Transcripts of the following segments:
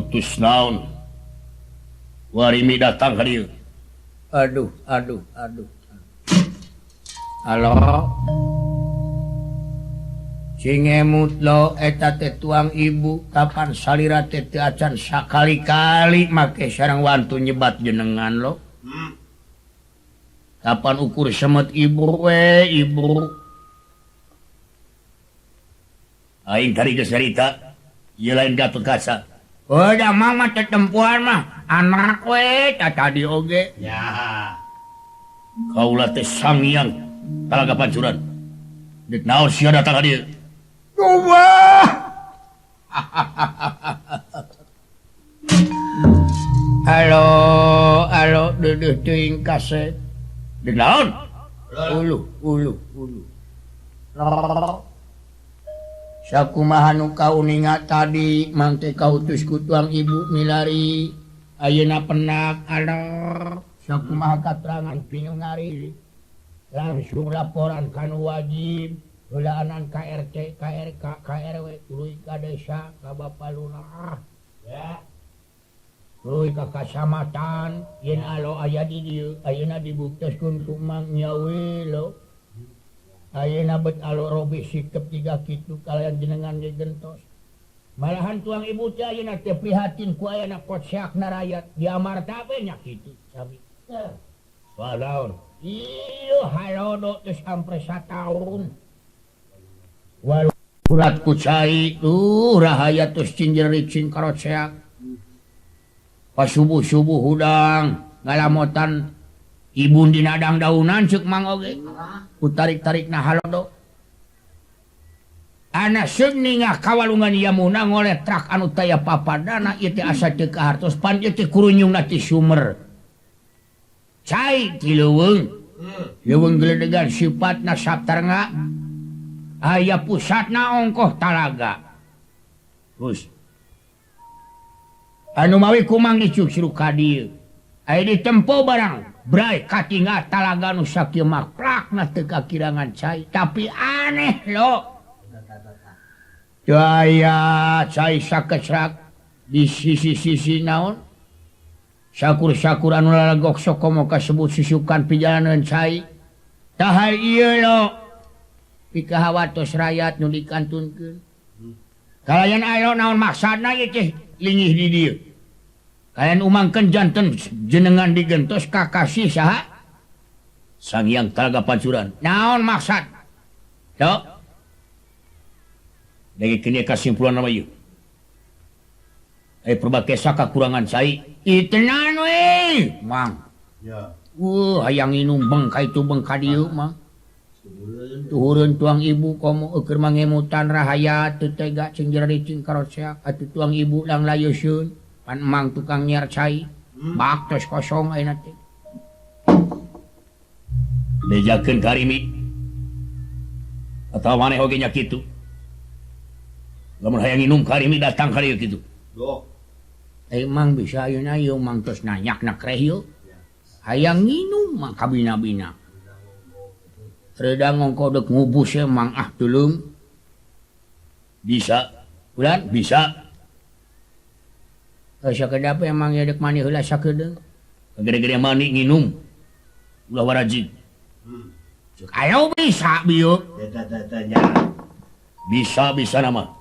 Diutus naon? Warimi datang ka dieu. Aduh, aduh, aduh. Halo. Cing emut lo eta teh tuang ibu kapan salira teh teu acan sakali-kali make sareng wantu nyebat jenengan lo. Kapan ukur semet ibu we ibu. Aing tadi geus carita, ieu lain Gatot Kaca. Oh, da mama tetempuan mah anak we tadi oge. Ya. Kaula teh Sangyang Talaga Pancuran. Deuk naon sia datang ka dieu? Coba. Halo, halo deudeuh teuing kaset. Deuk naon? Uluh, uluh, uluh. Sakumaha nu kauninga tadi mangke kautus ku tuang ibu milari ayeuna penak alor sakumaha katerangan pinungari langsung laporan kanu wajib heulaanan ka RT KRK KRW tuluy ka desa ka Bapak Lurah ya tuluy ka kacamatan yen alo aya di dieu ayeuna dibuktoskeun ku Mang nyawe lo ayeuna bet alo robi sikep tiga kitu kalayan jenengan ge gentos malahan tuang ibu teh ayeuna teh prihatin ku ayana kocakna rakyat di Amarta we nya kitu sami soal naon ieu halodo teh sampe sataun Urat ku cai rahaya tos cinjerit cing karoceak pas subuh-subuh hudang ngalamotan ibun dinadang daunan ceuk Mang oge ku tarik-tarikna halodo anak seung ningah kawalungan Yamuna ngoleh trak anu taya papadana ieu teh asa teu kahartos pan ieu teh kurunyungna ti sumer cai ti leuweung leuweung geledegan sifatna saptarnga aya pusatna ongkoh talaga terus anu mawi kumang dicuk siru ka dieu aya ditempo barang bray katingal talaga nu sakieu maklakna teu kakirangan cai tapi aneh lo teu aya cai sakecrak di sisi-sisi naon sakur-sakur anu lalagok sok komo kasebut susukan pijalaneun cai tah ieu lo pikahawatos rakyat nu dikantunkeun kalayan aya naon maksudna ieu teh lingih di dieu kalayan umangkeun janten jenengan digentos kakasih saha Sangyang Talaga Pancuran naon maksud sok dagikeun ieu kasimpulan nama ieu aya perbakesa kakurangan cai ieu tenan we Mang ya hayang nginum beng ka itu beng ka dieu Mang tuhureun tuang ibu komo eukeun mangemutan rahaya teu tega cing jeuri cing karoceak atuh tuang ibu lang layeuseun pan Mang tukang nyiar cai bak tos kosong ayeuna teh bejakeun ka Rimi atawa maneh oge nya kitu lamun hayang nginum ka Rimi datang ka dieu kitu Mang bisa ayeuna ieu Mang tos nanyakna kreh ieu hayang nginum Mang kabina-bina reda ngongko dek ngubus ya Mang ah tulung bisa bulan bisa sakedap emang ya dek mani heula sakedeung gede-gede mani nginum ulah warajin cek ayo bisa bieu bisa bisa nama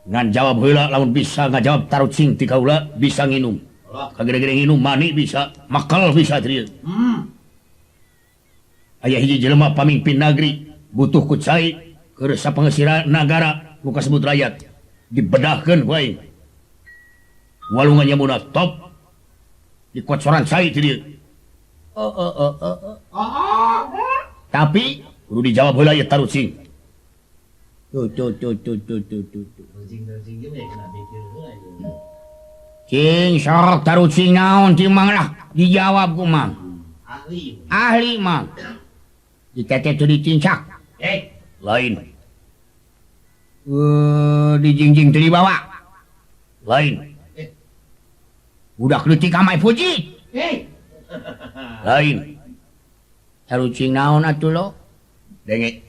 ngan jawab heula lamun bisa ngajawab tarucing ti kaula bisa nginum kagede-gede nginum mani bisa makal bisa trieu aya hiji jelema pamimpin nagri butuh ku cai keur sapangeusira nagara nu kasebut rakyat dibedahkeun ku aing walungan Yamuna top dikocoran cai ti dieu tapi kudu dijawab heula ieu tarucing tuh tuh tuh tuh tuh tuh tuh cing sok tarucing naon ti Mang lah dijawab ku Mang ahli ahli Mang ditete teu dicincak lain dijingjing teu dibawa lain budak leutik amai puji lain tarucing naon atuh lo denge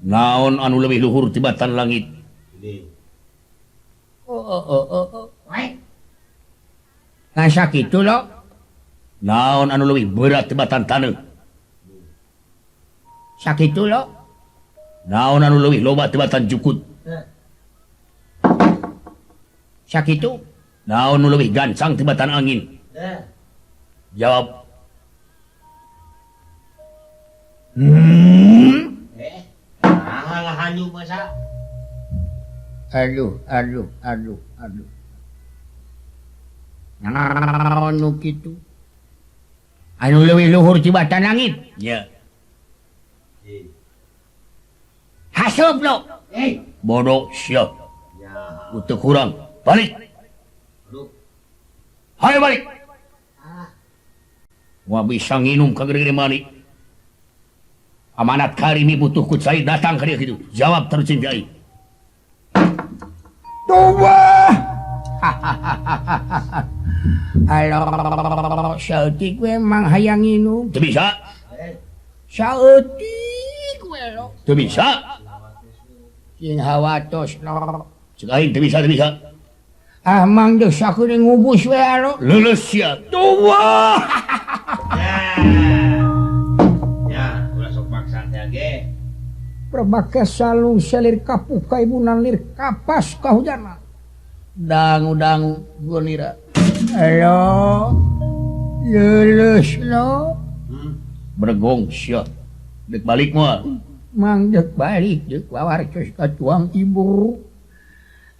naon anu leuwih luhur tibatan langit Oh oh oh oh oh. Ngan sakitu lo. Naon anu leuwih berat tibatan taneuh? Sakitu lo. Naon anu leuwih loba tibatan jukut? Sakitu. Naon nu leuwih gancang tibatan angin? Jawab. Hanyu masa. Aduh, aduh, aduh, aduh. Naon nu kitu? Anu leuwih luhur tibatan langit? Nya. Hasup lo. Bodoh sia. Utuh kurang. Balik. Hayo balik. Wah bisa nginum ka gede-gede mani. Amanat karimi butuh ku cai datang ka dieu kitu. Jawab terus cai. Tuwa. Alo, saeutik we mang hayang nginum. Teu bisa. Saeutik we lo. Teu bisa. Cing hawatos lo. Cek aing teu bisa, teu bisa. Ah mang deuk sakeun ngubus we alo. Leuleus sia. Tuwa. Ya, ulah sok paksa teh ge. Perbake salung selir kapuh kaibunan lir kapas kahujana. Dangu-dangu gonira. Alo. Leuleus lo. Bregong sia. Deuk balik moal. Mang deuk balik deuk wawartos ka tuang ibu.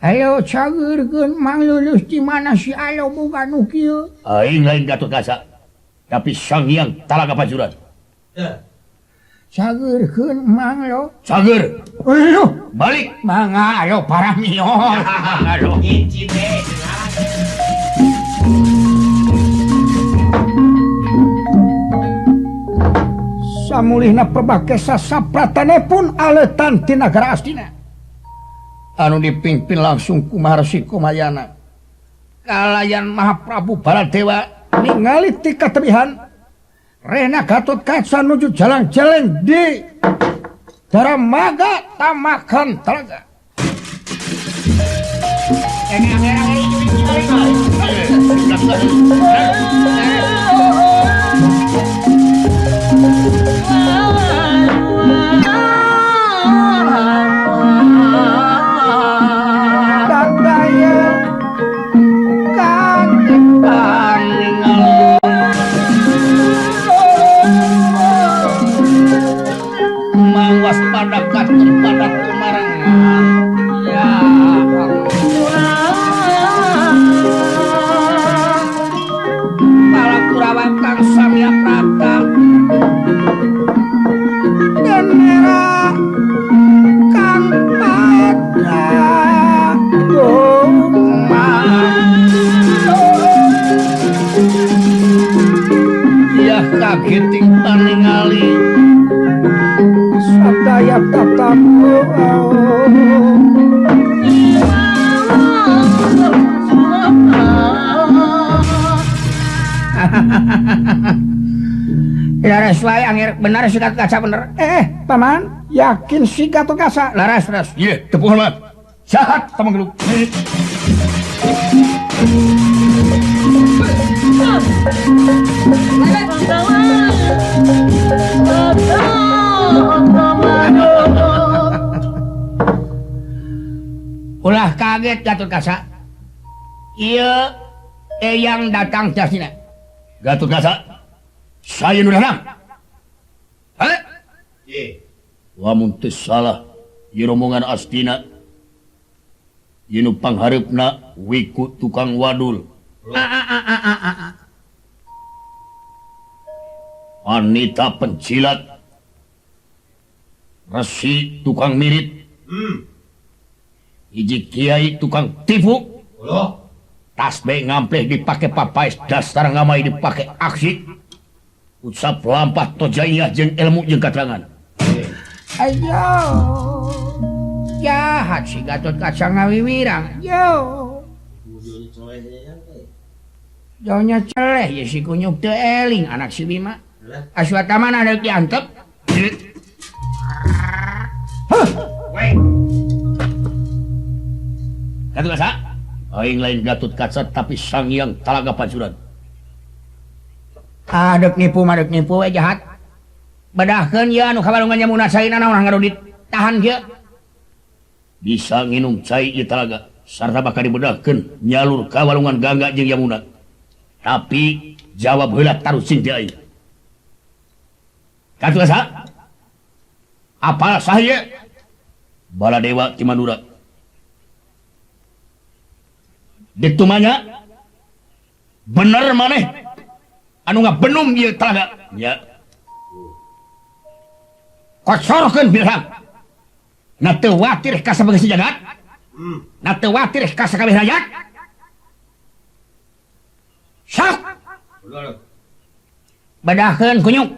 Ayo cageurkeun mang leuleus di mana si Alo boga nu kieu? Aing lain Gatot Kaca. Tapi Sang Hyang Talaga Pajuran. Cageurkeun mang lo. Cager. Aduh, balik. Mangga alo paramion. Alo. Hiji teh. Samulihna Perbakesa sapratane pun aletan ti nagara Astina. Anu dipimpin langsung ku Maharsi Kumayana. Kalayan Mahaprabu Baladewa ningali ti katebihan Rena Gatot Kaca nuju jalan-jalan di Daramaga Tamakan Telaga. Kageting paningali sadaya tatamu. Laras wae angir benar si Gatot Kaca bener. Paman, yakin si Gatot Kaca laras laras. Ieu teu hormat. Jahat tamang geluk. Ulah kaget Gatot Kaca. Ieu eyang datang jasina. Gatot Kaca, saya nu datang. Hah? Lamun teu salah ieu rombongan Astina. Ieu nu panghareupna Wiku tukang wadul. Anita pencilat, Resi tukang mirit, hiji kiai tukang tipu, tasbih ngampleh dipake papais, dasar ngamai dipake aksi, ucap lampah tojaiah jeung ilmu jeung katerangan. Ayo, jahat si Gatot Kaca ngawiwirang. Yo, jauhnya celeh ya si kunyuk teu eling anak si Bima. Aswatama ada diantep. Gatot Kaca? Aing lain Gatot Kaca tapi Sangyang Talaga Pancuran. Ah, deuk nipu mah deuk nipu we jahat. Bedahkeun ieu anu kabalungan Yamuna caina naon ngaru ditahan kieu. Bisa nginum cai ieu talaga sarta bakal dibedahkeun nyalur ka walungan Gangga jeung Yamuna. Tapi jawab heula tarucing ti aing. Gatot Kaca? Apa sahye? Baladewa ti Mandura. Ditumanya bener maneh anu ngabenum ieu talaga. Nya. Kocorkeun bilhang. Na teu watir ka sabeugeus jagat. Na teu watir ka sakabeh rakyat. Sok. Bedahkeun kunyuk.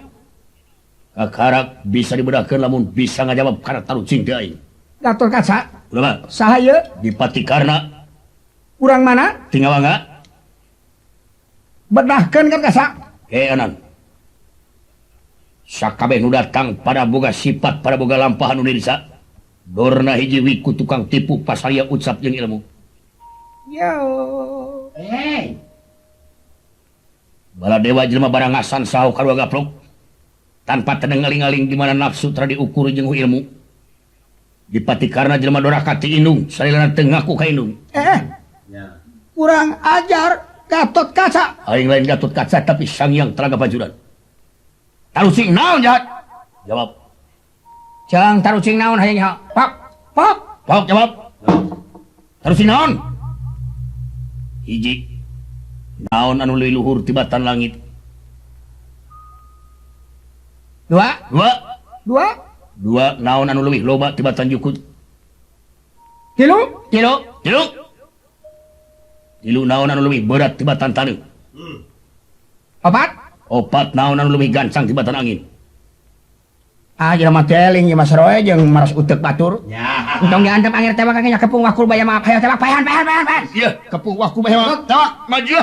Kakarak bisa dibedahkeun lamun bisa ngajawab kana tarucing teh aing. Gatot Kaca. Ulah. Saha ieu? Dipati Karna. Urang mana? Tingawangga. Bedahkeun kan Kaca. Anan. Sakabeh nu datang pada boga sifat pada boga lampah anu nirsa. Dorna hiji wiku tukang tipu pasaria ucap jeung ilmu. Yo. Hey. Baladewa jelema barangasan saho kadua gaplok. Tanpa teneng ngaling-ngaling di mana nafsu tara diukur jeung ilmu. Dipati Karna jelema doraka ti indung, salilana teu ngaku ka indung. Kurang ajar Gatot Kaca. Aing lain Gatot Kaca tapi Sangyang Talaga Pancuran. Tarucing naon jahat? Jawab. Jang tarucing naon hayang nyaho? Pok, pok. Pok jawab. Tarucing naon? Hiji. Naon anu leuwih luhur tibatan langit? Dua. Dua. Dua. Dua naon anu leuwih loba tibatan jukut? Tilu. Tilu. Tilu. Tilu naon anu leuwih berat tibatan taneuh? Opat. Opat naon anu leuwih gancang tibatan angin? Ah, jelema teling ieu mah saroe jeung maras uteuk batur. Ya. Entong diantep angin tewak kayaknya kepung wakul baya maaf. Hayo tewak paehan paehan paehan paehan. Iya, kepung wakul baya maaf. Tewak maju.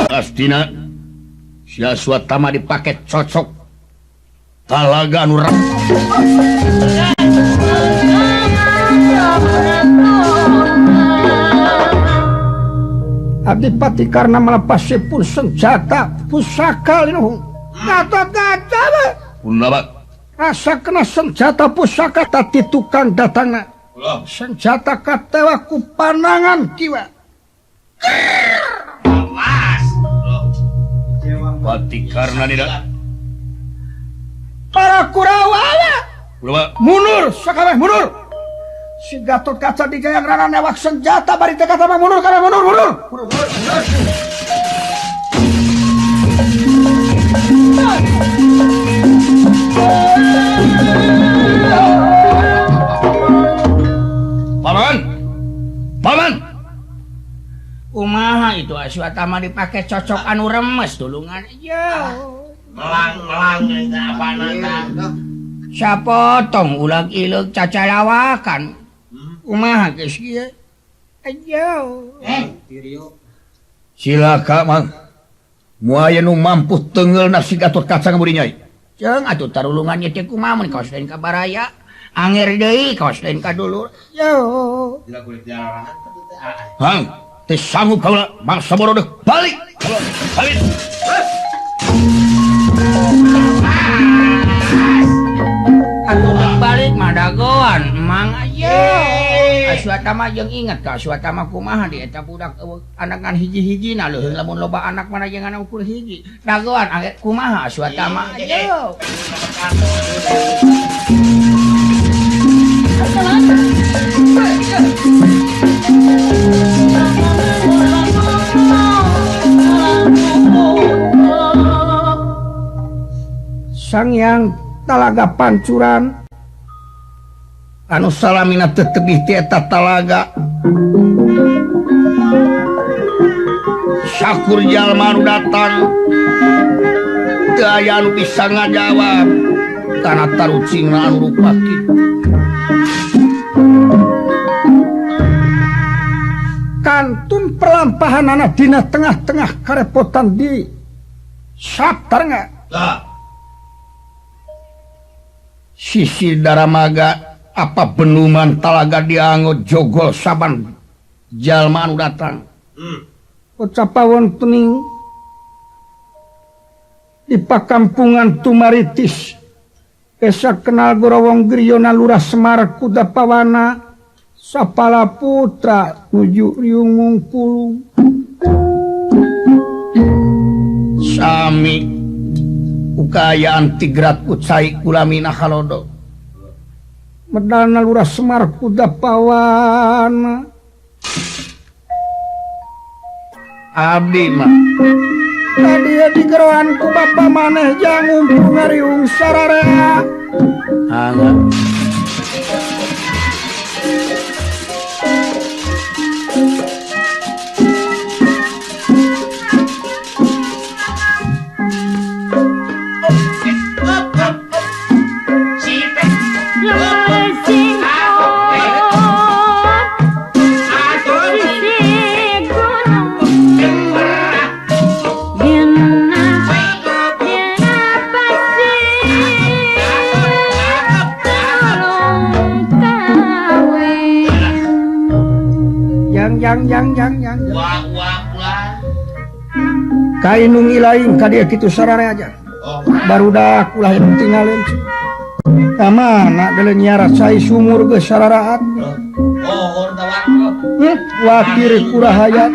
Astina si Aswatama dipake cocok talaga anu Adipati Karna melepas pun senjata pusaka linuhung. Gatot-gatot rasa kena senjata pusaka tadi tukang datangna. Senjata katewa ku panangan kiwa. Awas. Pati Karna tidak. Para Kurawa mundur sakabeh mundur. Si Gatot Kaca dijayang rana newak senjata bari teh kata mah mundur kana mundur mundur. Mundur mundur. Paman. Paman. Kumaha itu Aswatama dipake cocok anu remes tulungan ieu. Melang-melang eta apana tah. Sapotong ulag ileug cacalawakan. Kumaha geus kieu? Ayo. Silaka mang. Moal aya nu mampu teungeulna si Gatot Kaca ngaburi nyai. Ceung atuh tarulungan ieu teh kumaha mun kaos lain ka baraya. Anger deui kaos lain ka dulur. Yo. Hang, teu sanggup kaula mangsa bodoh balik. Balik. Atuh balik mah dagoan mang ayo. Aswatama jeung inget ka Aswatama kumaha di eta budak anakan hiji-hijina leuheung lamun loba anak mana jeung anak ukur hiji. Dagoan angge kumaha Aswatama ayo. Sangyang Talaga Pancuran anu salamina teu tebih ti eta talaga sakur jalma anu datang teu aya anu bisa ngajawab kana tarucingna anu rupa kitu. Kantun perlampahanana dina tengah-tengah karepotan di saptar nga sisi Daramaga apa benuman talaga dianggo jogol saban jalma anu datang. Ucapawon pening di pakampungan Tumaritis desa kenal Gorowong Griyona Lurah Semar Kuda Pawana Sapala Putra nuju Riungung Pulung. Sami ukayaan tigrat ucai kulamina halodo medalna Lurah Semar Kuda Pawana. Abdi mah tadi digeroan ku bapa maneh jang ngumpul ngariung sararea. Angga Yang yang yang wah wah wah kainung ilaing ka dieu kitu sararea aja. Barudak ulah tinggalin ka mana geuleuh nyiara cai sumur geus sararaat. Wakir kurahayat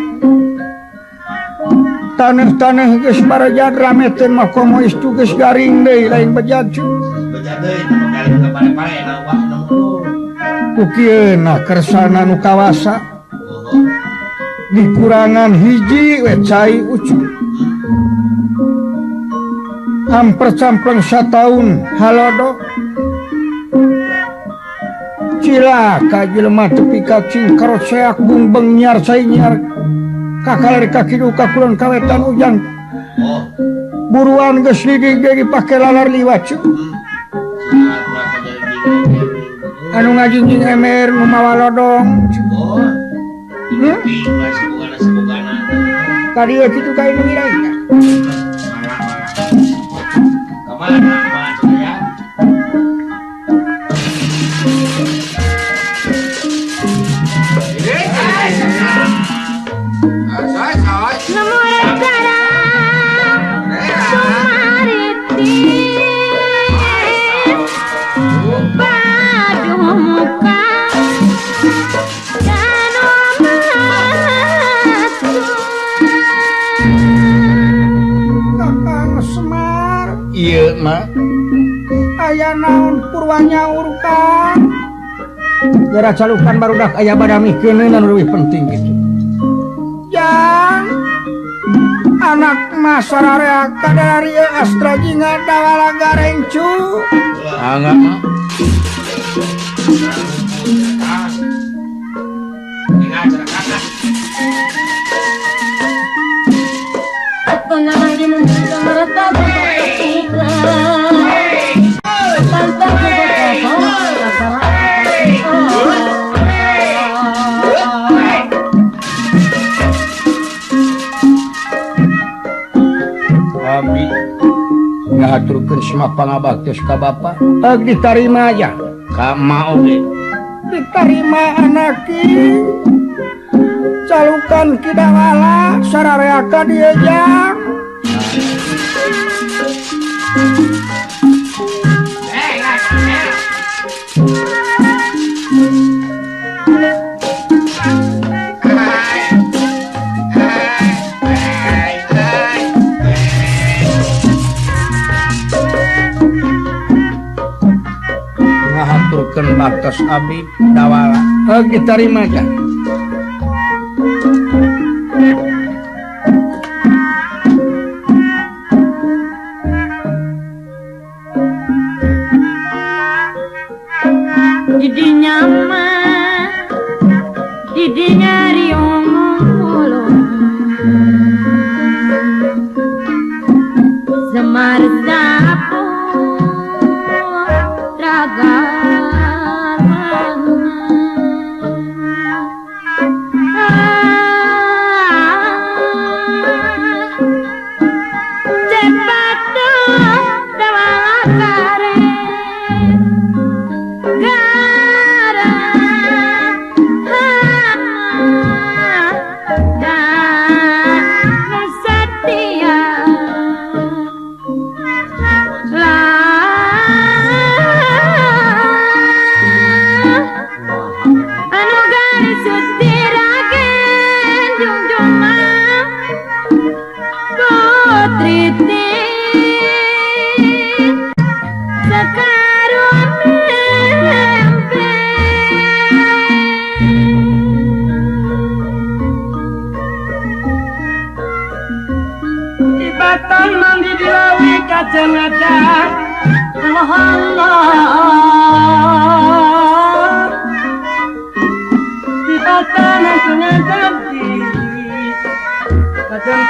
taneuh-taneuh geus barejad rameteun mah komo istu geus garing deui lain bejad cu. Bejad deui garing ka pare-pare wah ku kieu na kersana nu kawasa dikurangan hiji we cai ucu. Amper campleng sataun halodo cilaka jelema tepi ka cing karoseak bungbeng nyiar cai nyiar kakaler ka kidul ka kulon kawetan ujang buruan geus lidig ge dipake lalar liwat cu. Anu ngajinjing emer nu mawa lodong. Tadi itu kayak mengira ya. Iya mah aya naon purwa nyaur kan gara calukan barudak aya badami keuneun anu leuwih penting gitu. Jang anak mah sararea kadari astra jinga dawala gareng cu. Angga mah Ngahaturkeun semua pangabaktos ka bapa. Euk ditarima aja. Ka emak oge. Ditarima anaki. Calukan kidawala sararea ka dieu jang. Ngahaturkeun baktos abdi dawala. Euk ditarima aja. Didinya mah didinya riung mulu Semar sapu raga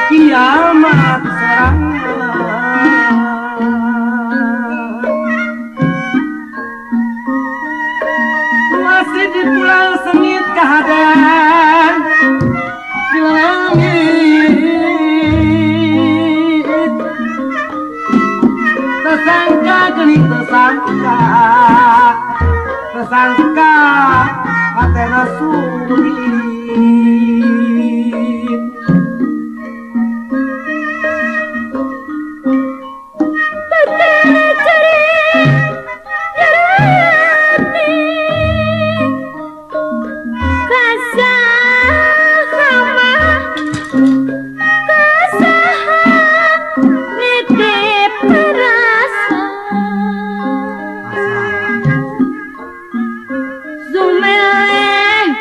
Kiamat serang masih di pulau sengit keadaan di langit tersangka geni tersangka tersangka Athena sulit. Zumeleh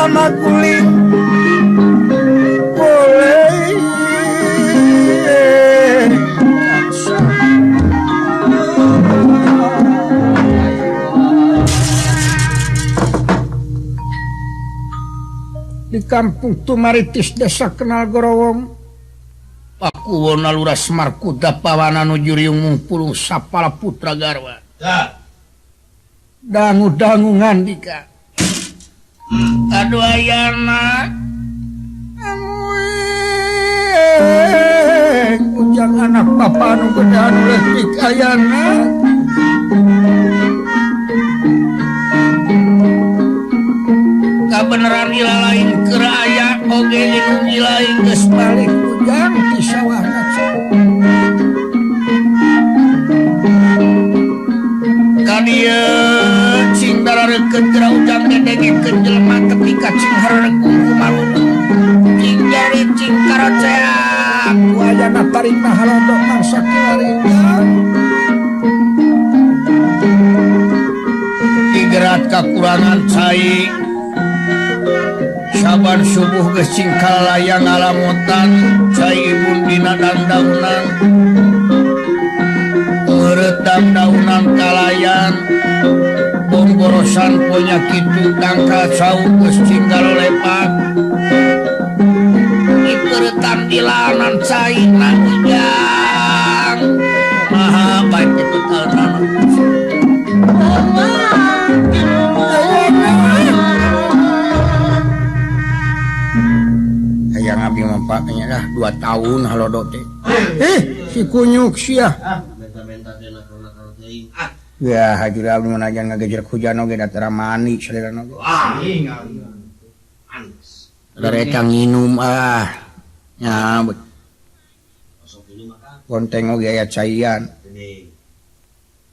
Lama guling boleh di kampung Tumaritis desa Kenal Gorowong Pakuwona Lurah Semar Kuda Pawana nuju riung mungpulung sapala putra garwa dangu-dangu ngandika aduh ayana ujang anak papa anu gede anu leutik ayana kabeneran ilalain keur aya oge indung ilain geus balik ujang ti sawahna ka dieu cing dararekeun geura ujang dedengekeun jelema tepi ka cing hareungkung kumalulu cing jari cing karoceak ku ayana tarikna halodo mangsa kiwari digerat kakurangan cai saban subuh geus cing kalayang ngalamutan cai ibun dina dandaunan ngeureutang daunan kalayan bomborosan ponya kitu tangkal cau geus cing galolepak dipeuretan dilanan cai na ujang maha baik kitu taunana. Hayang abdi mah Pak nya dah 2 tahun halodo teh. Si kunyuk sia. Ya haji abdi mah najan ngagejer hujan oge da tara mani salirana oge. Dareta nginum ah. Nya konteng oge aya caian.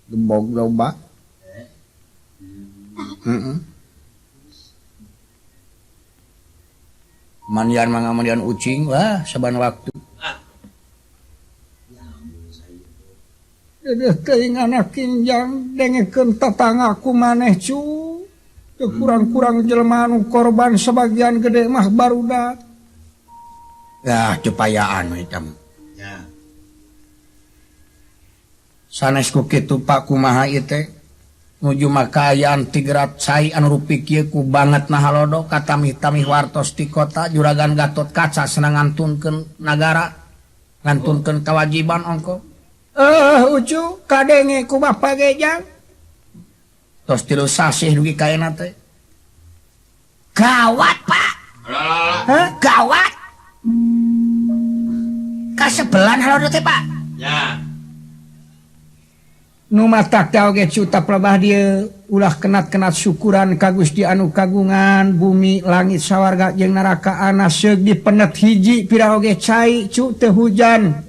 Gebog loba. Heeh. Mandian mandian ucing wah saban waktu. Dedeh teuing anak kinjang dengekeun tatangga ku maneh cu. Teu kurang-kurang jelema anu korban sebagian gede mah barudak. Yah cepayaan we eta mah. Ya. Sanes ku kitu Pak kumaha ieu teh? Nuju makaayaan tigerat cai anu rupi kieu ku bangetna halodo katamih-tamih wartos ti kota juragan Gatot Kaca senang ngantunkeun nagara ngantunkeun kewajiban ongko. Ucu kadenge ku bapa ge jang. Tos 3 sasih dugi ka ayeuna teh. Gawat, Pak. Hah? Gawat. Kasebelan halodo teh, Pak. Ya. Nu matak teh oge cuta pelebah dieu ulah kenat-kenat syukuran ka Gusti anu kagungan bumi langit sawarga jeung neraka ana seug dipenet hiji pira oge cai cu teu hujan.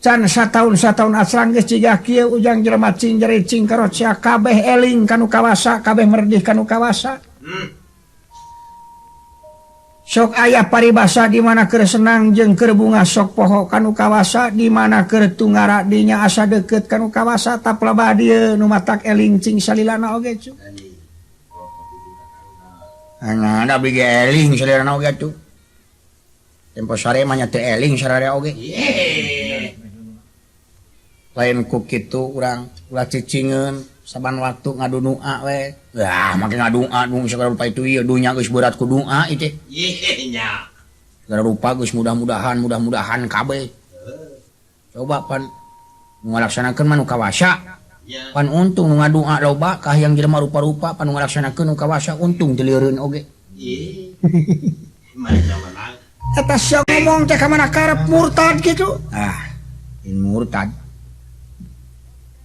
Can sataun-sataun asrang geus jiga kieu ujang jelema cing jeri cing karocea kabeh eling kanu kawasa kabeh merdih kanu kawasa. Sok aya paribasa di mana keur senang jeung keur bunga sok poho kanu kawasa di mana keur tunggara dinya asa deukeut kanu kawasa taplebah dieu nu matak eling cing salilana oge cu. Ana da bige eling salilana oge atuh. Tempo sare mah nya teu eling sararea oge. Lain ku kitu urang ulah cicingeun saban waktu ngadunua we. Wah, make ngadua dung sagala rupa itu ieu dunya geus berat ku doa ieu teh. Nya. Sagala rupa geus mudah-mudahan mudah-mudahan kabeh. Coba pan nu ngalaksanakeun mah nu kawasa. Pan untung nu ngadua loba kahayang jelema rupa-rupa pan nu ngalaksanakeun nu kawasa untung teu lieureun oge. Eta sia ngomong teh ka mana karep murtad kitu. Ah, in murtad.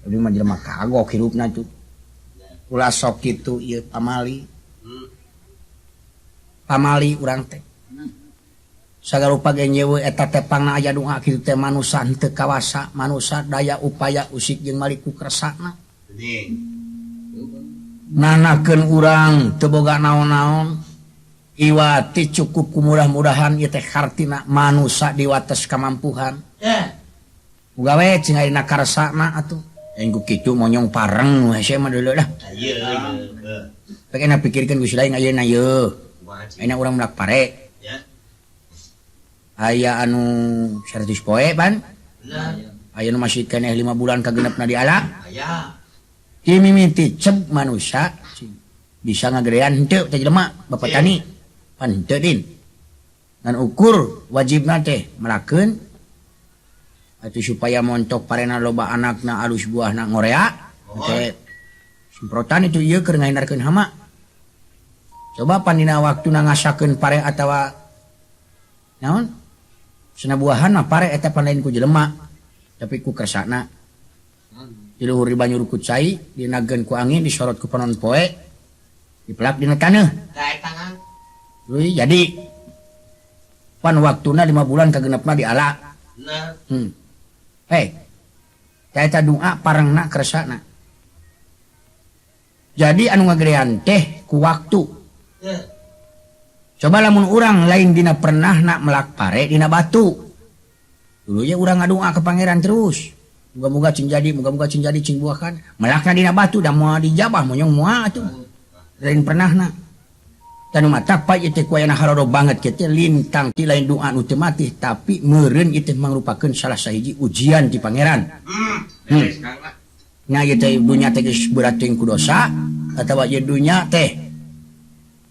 Abdi mah jelema kagok hirupna tuh. Ulah sok kitu ieu pamali. Pamali urang teh. Sagarupa ge nyewe eta teh pangna aya doa kitu teh manusa henteu kawasa, manusa daya upaya usik jeung maliku kersana. Nanakeun urang teu boga naon-naon. Iwati cukup ku mudah-mudahan ieu teh hartina manusa diwates kamampuhan. Muga we cing ayeuna karsana atuh. Aing ku kitu monyong pareng hese mah deuleu dah. Ieu ieu. Pek enak pikirkeun Gusti lain ayeuna yeuh. Ayeuna urang melak pare. Aya anu 100 poe pan. Aya nu masih keneh 5 bulan kagenepna diala. Aya. Ti mimiti ceb manusia bisa ngagedean henteu teh jelema bapak tani. Pan henteu din. Ngan ukur wajibna teh melakeun atuh supaya montok parena loba anakna alus buahna ngorea. Teh semprotan itu ieu keur ngahindarkeun hama. Coba pan dina waktuna ngasakeun pare atawa naon? Cenah buahan mah pare eta pan lain ku jelema tapi ku kersana. Di luhur di banyu rukut cai, dinageun ku angin, disorot ku panon poe, dipelak dina taneuh. Luy jadi pan waktuna 5 bulan kagenepna diala. Hei, eta doa parengna kersana. Jadi anu ngagedean teh ku waktu. Coba lamun urang lain dina pernah nak melak pare dina batu. Dulu ya urang ngadoa ke pangeran terus. Muga-muga cing jadi, muga-muga cing jadi cing buahkan. Melakna dina batu da moal dijabah monyong moal atuh. Lain pernah nak. Tanu mata pa ieu teh ku ayana harodo banget kieu teh lintang ti lain doa nu teu mati tapi meureun ieu teh mangrupakeun salah sahiji ujian ti pangeran. Nya ieu teh dunya teh geus berat teuing ku dosa atawa ieu dunya teh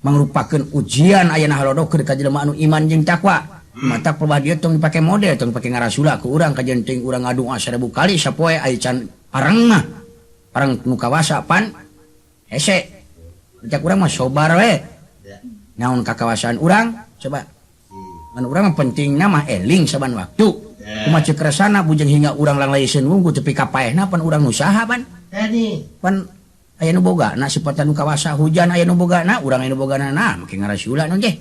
mangrupakeun ujian ayana halodo keur ka jelema anu iman jeung takwa. Mata perbah dieu tong dipake model tong dipake ngarasula ku urang kajeun teuing urang ngadoa 1000 kali sapoe aya can pareng mah. Pareng nu kawasa pan hese. Cak urang mah sobar we. Naon kakawasaan urang coba. Anu urang mah pentingna mah eling saban waktu. Kumaha ceuk resana bujeng hingga urang langlayeseun wungku tepi ka paehna pan urang usaha pan. Pan aya nu bogana sipatan nu kawasa hujan aya nu bogana urang aya nu bogana nah make ngarasula naon teh.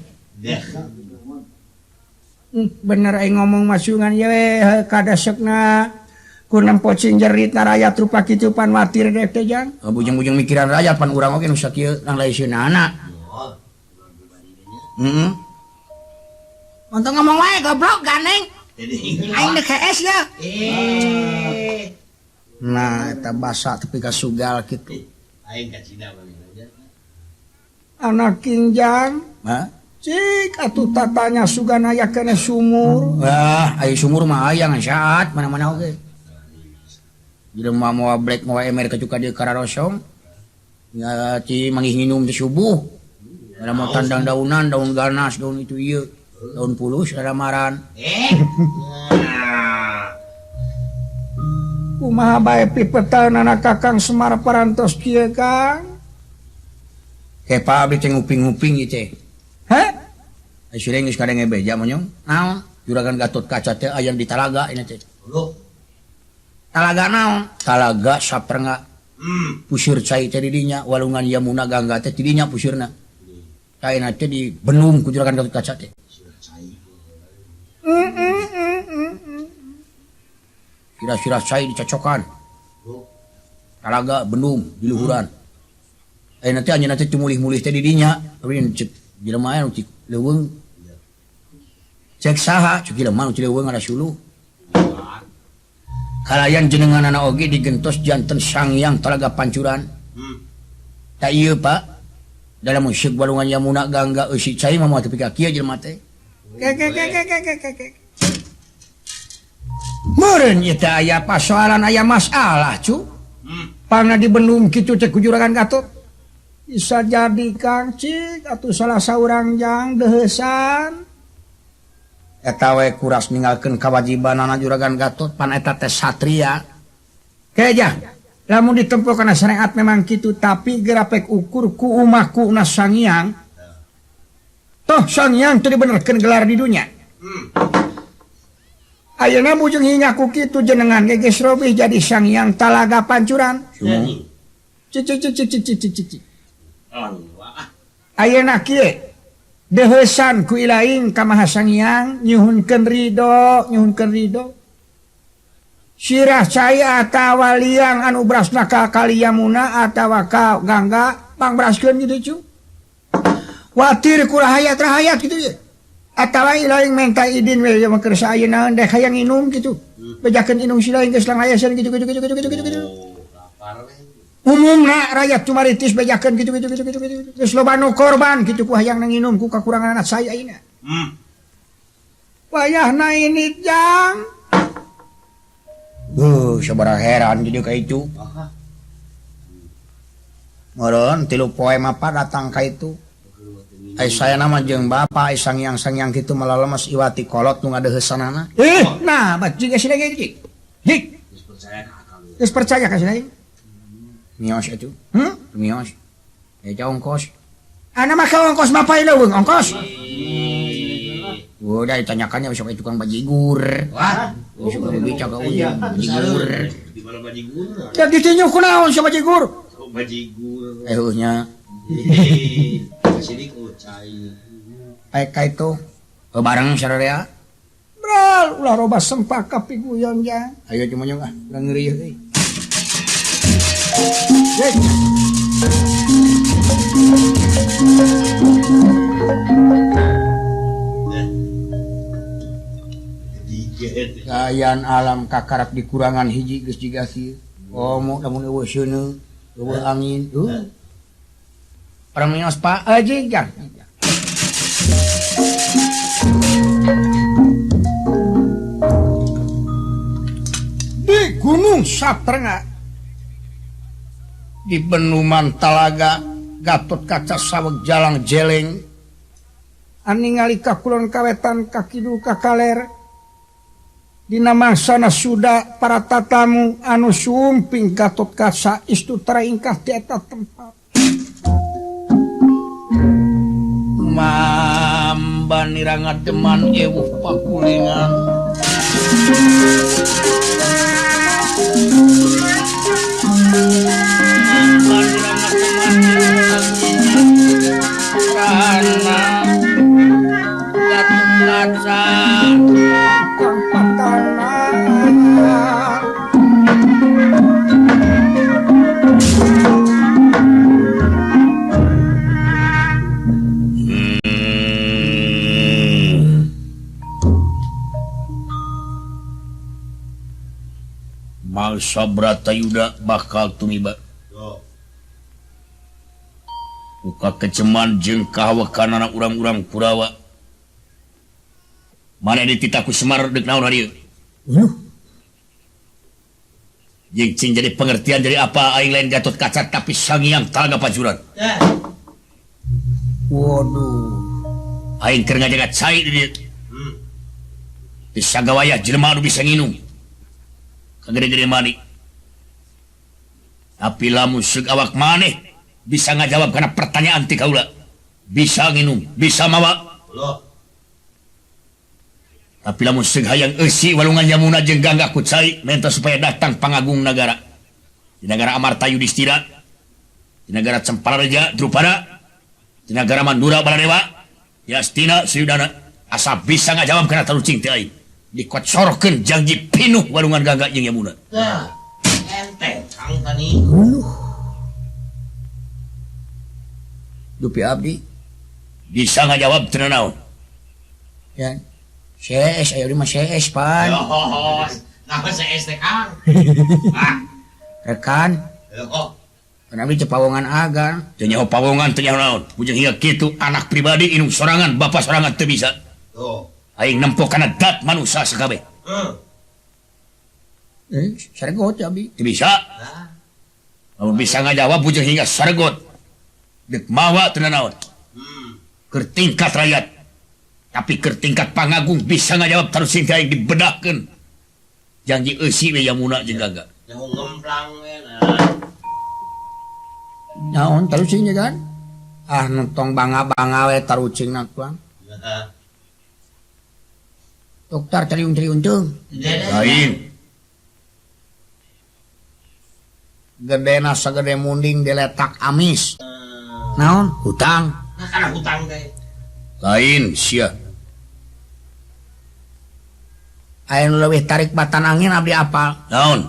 Bener aing ngomong masungan ye we kadasekna ku nempo cing jerit na rakyat rupa kitu pan watir deh teh jang. Bujeng-bujeng mikiran rakyat pan urang oge nu sakieu langlayeseunana. Heeh. Untung ngomong wae goblok ganeng. Aing deuk hees ya. Nah eta basa tepi ka sugal kitu. Aing ka Cina manehna. Anak kinjang. Hah? Cik atuh tatanya sugan aya keneh sumur. Wah, aya sumur mah aya ngan saat mana-mana oge. Jelema moal black moal emer ka cuka dieu kararosong. Nya ti manggih nginum teh subuh. Ada mau tandang daunan, daun ganas, daun itu ieu, daun pulus lamaran. Kumaha bae pipetanana Kakang Semar parantos kieu Kang? Kepa abdi teh nguping-nguping ieu teh. Hah? Ai sireng geus kadenge beja monyong. Naon? Juragan Gatot Kaca teh aya di talaga ini teh. Talaga naon? Talaga Saprenga. Pusir cai teh di dinya, walungan Yamuna Gangga teh di dinya pusirna. Caina teh di benung ku Juragan Gatot Kaca teh. Sirah-sirah cai dicocokan. Talaga bendung di luhuran. Ayeuna teh anjeunna teh tumulih-mulih teh di dinya. Tapi cek jelema anu cik leuweung. Cek saha cek jelema anu leuweung ngarasuluh. Kalayan jenenganana oge digentos janten Sangyang Talaga Pancuran. Ta ieu Pak. Dalam musik walungan Yamuna Gangga eusi cai mah moal tepi ka kieu jelema teh. Ke. Meureun ieu teh aya pasoalan aya masalah cu. Pangna dibendung kitu teh ku Juragan Gatot. Bisa jadi Kang cik atuh salah saurang jang deuheusan. Eta we kuras ninggalkeun kawajibanana Juragan Gatot pan eta teh satria. Keja lamun ditempo kana syariat memang kitu tapi gerapek ukur ku umahku na Sangyang. Toh Sangyang teu dibenerkeun gelar di dunya. Ayeuna bujeng hingga ku kitu jenengan ge geus robih jadi Sangyang Talaga Pancuran. Cici. Ayeuna kieu deuheusan ku ilaing ka Maha Sangyang nyuhunkeun ridho, nyuhunkeun ridho. Sirah cai atawa liang anu brasna ka kali Yamuna atawa ka Gangga pangbraskeun kitu cu. Watir ku rahayat-rahayat kitu ye. Atawa ilaing menta idin we mah keur saeuna dek hayang inum kitu. Bejakeun inum si laing geus langlayaseun kitu kitu kitu kitu kitu kitu. Umumna rakyat cumaritis bejakeun kitu kitu kitu kitu kitu. Geus loba nu korban kitu ku hayang nginum ku kakurangan anak saya ayeuna. Wayahna ini jang. Sabaraha heran jadi ka itu. Meureun 3 poe mah datang ka itu. Ai saya nama jeung bapa ai sangyang-sangyang kitu malalemes iwati kolot nu ngadeuheusanana. Nah, bat jiga sina ge jik. Jik. Geus percaya ka sina. Mios atuh. Mios. Eta ongkos. Ana mah ka ongkos bapa leuweung ongkos. Udah ditanyakannya besok tukang bajigur. Wah, besok bica ka ujung bajigur. Di mana bajigur? Da ditinju kunaon si bajigur? Bajigur. Heuh nya. Sini kucai. Ai ka itu bareng sararea. Bral ulah loba sempak ka piguyon jang. Ayo cuma nyong ah, urang ngeri euy. Kaayaan alam kakarak dikurangan hiji geus jiga kieu. Komo lamun eueuh seuneu, eueuh angin. Permios Pak Aji jang. Di Gunung Saprenga, di Benuman Talaga, Gatot Kaca saweg jalang jeleng, aningali ka kulon kawetan ka kidul ka kaler. Dina mangsana suda para tatamu anu sumping Gatot Kaca istu teraingkah di eta tempat. Mambanira ngademan ewuh pakulingan. Mambanira ngademan ewuh pakulingan. Karena Gatot Kaca kang patana. Mangsa Bratayuda bakal tumiba. Buka keceman jeung kahawakanana urang-urang Kurawa. Mana dititah ku Semar deuk naon hadieu? Jeung cing jadi pengertian jadi apa aing lain Gatot Kaca tapi Sangiang Talaga Pajuran. Waduh. Aing keur ngajaga cai di dieu. Di sagawayah jelema anu bisa nginum. Kagede-gede mani. Tapi lamun seug awak maneh bisa ngajawab kana pertanyaan ti kaula. Bisa nginum, bisa mawa. Tapi lamun seug hayang eusi walungan Yamuna jeung Gangga ku cai menta supaya datang pangagung nagara. Di nagara Amarta Yudhistira, di nagara Cemparareja Drupada, di nagara Mandura Baladewa, Yastina Suyudana asa bisa ngajawab kana tarucing teh aing. Dikocorkeun janji pinuh walungan Gangga jeung Yamuna. Tah, enteng Kang tani. Dupi abdi bisa ngajawab teu naon? Ya. CS ayo di mah CS pan. Nah, CS teh Kang. Rekan. Heuh. Kan abdi teu pawongan agan. Teu nyaho pawongan teu nyaho naon. Bujeng hingga kitu anak pribadi indung sorangan bapak sorangan teu bisa. Tuh. Aing nempo kana dat manusia sakabeh. Sargot abi. Teu bisa. Lamun bisa ngajawab bujeng hingga sargot. Deuk mawa teu naon. Keur tingkat rakyat. Tapi keur tingkat pangagung bisa ngajawab terus sing aing dibedahkeun. Janji eusi we Yamuna jeung Gangga. Nyaho ngemplang we nah. Naon tarucing kan? Ah tong bangga-bangga we tarucingna tuang. Heeh. Dokter cariung-cariung teung. Lain. Gedena sagede munding diletak amis. Naon? Hutang. Nah, kana hutang teh. Lain sia. Aya nu leuwih tarik batan angin abdi apal. Naon?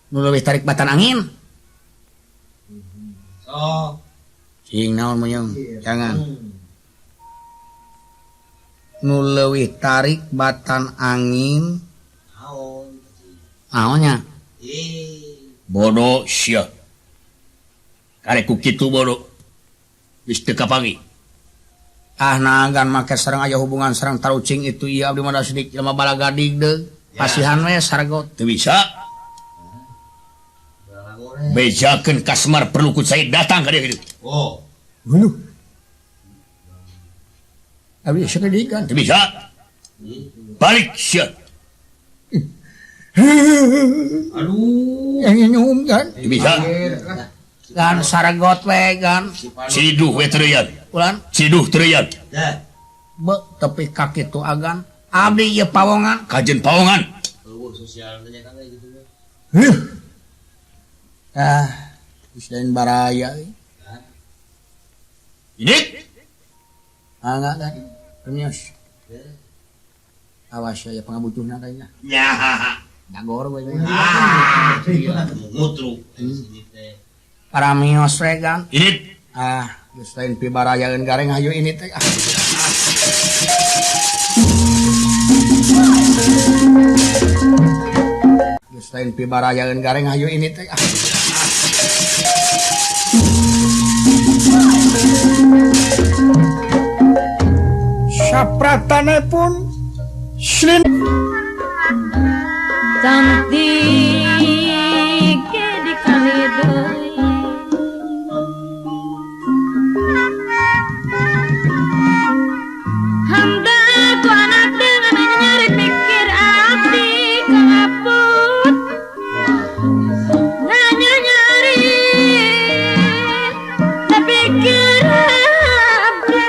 Nu leuwih tarik batan angin. Oh. Cing naon meunyung? Jangan. Nu leuwih tarik batan angin. Naonnya? Bodoh sia. Karek ku kitu bodoh. Geus teu kapanggih. Ah nagan make sareng aya hubungan sareng tarucing itu ieu abdi mah sidik jelema balagadig deui. Pasihan we sargot. Teu bisa. Bejakeun Kasmar perlu ku cai datang ka dieu kitu. Oh. Heuh. Abdi sedikan. Teu bisa. Balik sia. Aduh, yang nyum kan? Teu bisa. Gan sargot we gan. Ciduh we teureun. Ulan ciduh teureun. Be tepi ka kitu agan. Abdi ieu pawongan. Kajen pawongan. Eueuh sosial teh kan kitu we. Heuh. Ah, geus lain baraya euy. Ini. Angga kan. Remios. Awas ya pangabutuhna kayaknya. Nya. Dagor we. Ah, ngutru. Para mios we gan. Ini. Ah, geus lain pibarayaeun gareng hayu ini teh. Ah. Geus lain pibarayaeun gareng hayu ini teh. Ah. Sapratane pun slin cantik di kali deui. Hamba ku anak dengan nyari pikir abdi kaput nanya nyari pikir abdi.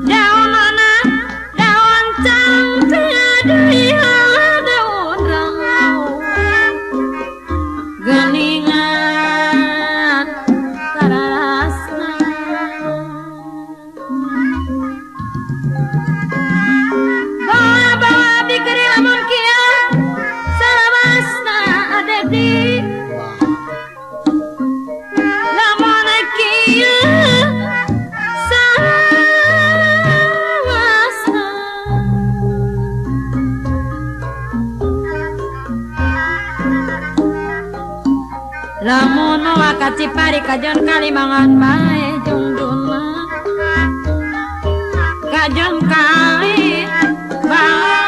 Daun mana daun cangkir daun rau geningan karasna bawa-bawa dikeri lamun kia salawasna ada di lamun kia salawasna. Lamun moal ka Cipari kajon kalimangan bae jungjuna kajon kali bae.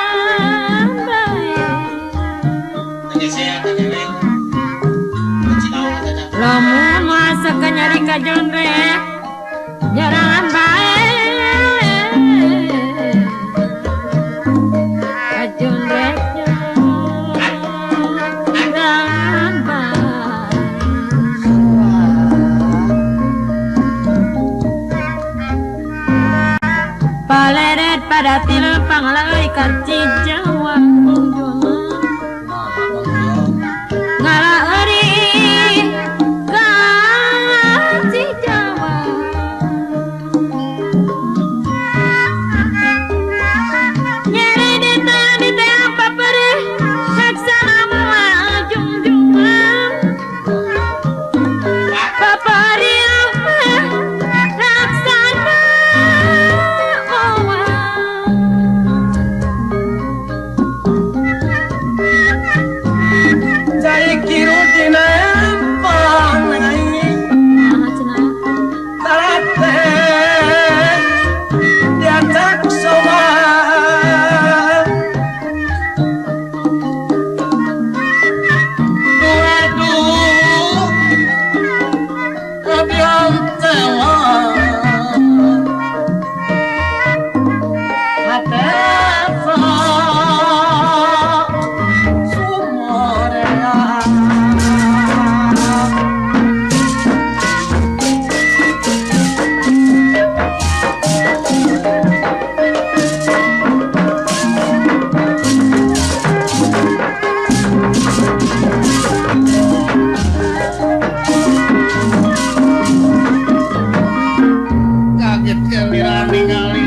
Lamun moal sok nyari kajon rek jarangan bae kajon rek jarangan bae. Paleret pada tilu pangleuy ka Cijawa ngalaeuri ka Cijawa. Nyeri di teh paperih saksana moal jungjungan paperih laksana owa. Cai kiru dina empang Nah, cenah. tarate diacak sowan Waduh kabian tewa hatesa sumorea. Kaget kalian ningali.